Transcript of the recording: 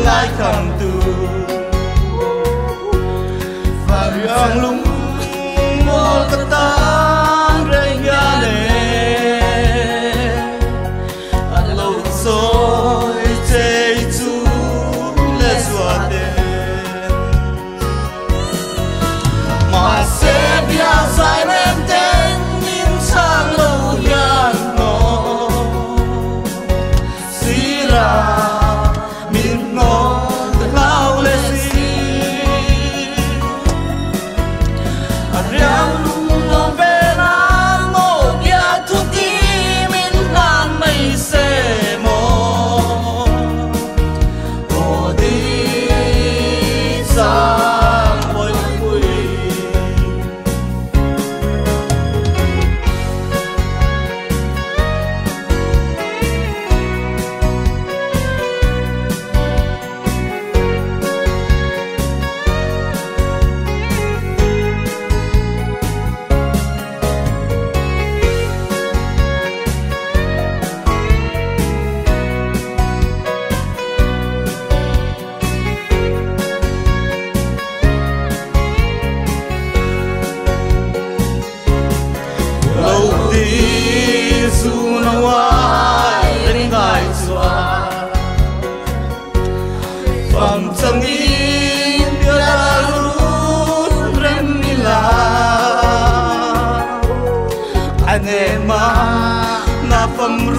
Lai kham tu Variang lung mol ka tan reng ya ne Alo soi chei chu le zua te Ma se bia sai rem ten min sang lo hian no Si ra min no lao le si Riang lung lo ve na mo bia thu ti min lan mai se mo O di sang boi pui. Lâu đi dù nó ai đến ngai chùa Phàm chẳng in bia la run rem mi la Anh em ma na phàm.